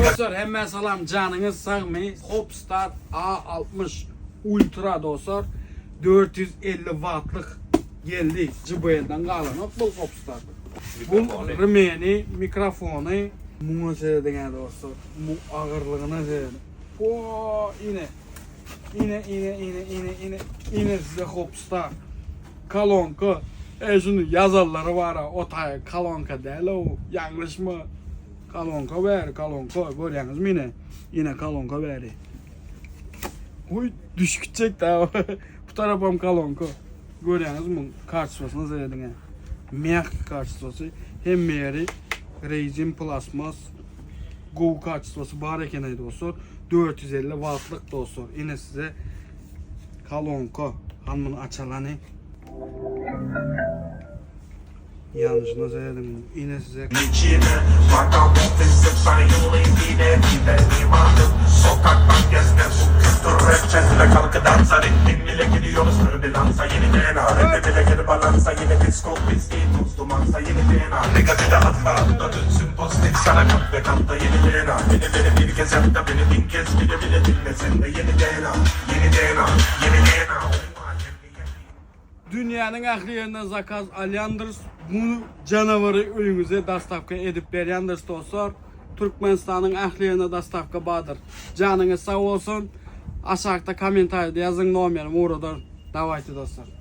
Dostlar hemmä salam janyňyz sagmy Hopstar A 60 Ultra dostlar 450 wattlyk geldi JBL-den galanok bu Hopstar. Bu remeni mikrofony muňa serediň dostlar mu agyrlygyna serediň. O ine ine ine ine ine ine ine size Hopstar. Kolonka. E şuny ýazanlary bara o taýy kolonka däl o ýalňyşma. Kolonka bäri kolonka görýäňizmi ine. Ine kolonka bäri. Uý düşüp gitjek da. Bu tarapam kolonka. Görýäňizmi kaçtwasyna serediň. Mýahki kaçtwasy. Hemme ýeri rezin plasmas. Gowy kaçtwasy bar eken dostlar. 450 wattlyk dostlar. Ine size Kolonka. Han muny açalany. Ýalňyşyna serediň. Ine size. Dünýäniň ähli ýerinden zakaz alýandyrys. Bu janawary öýüňize dostawka edip berýändiris dostlar. Türkmenistanyň ähli ýerine dostawka bardyr. Janyňyz sag bolsun. Aşakda kommentariýada ýazyň nomerimi ugradaryn. Dawayte dostlar.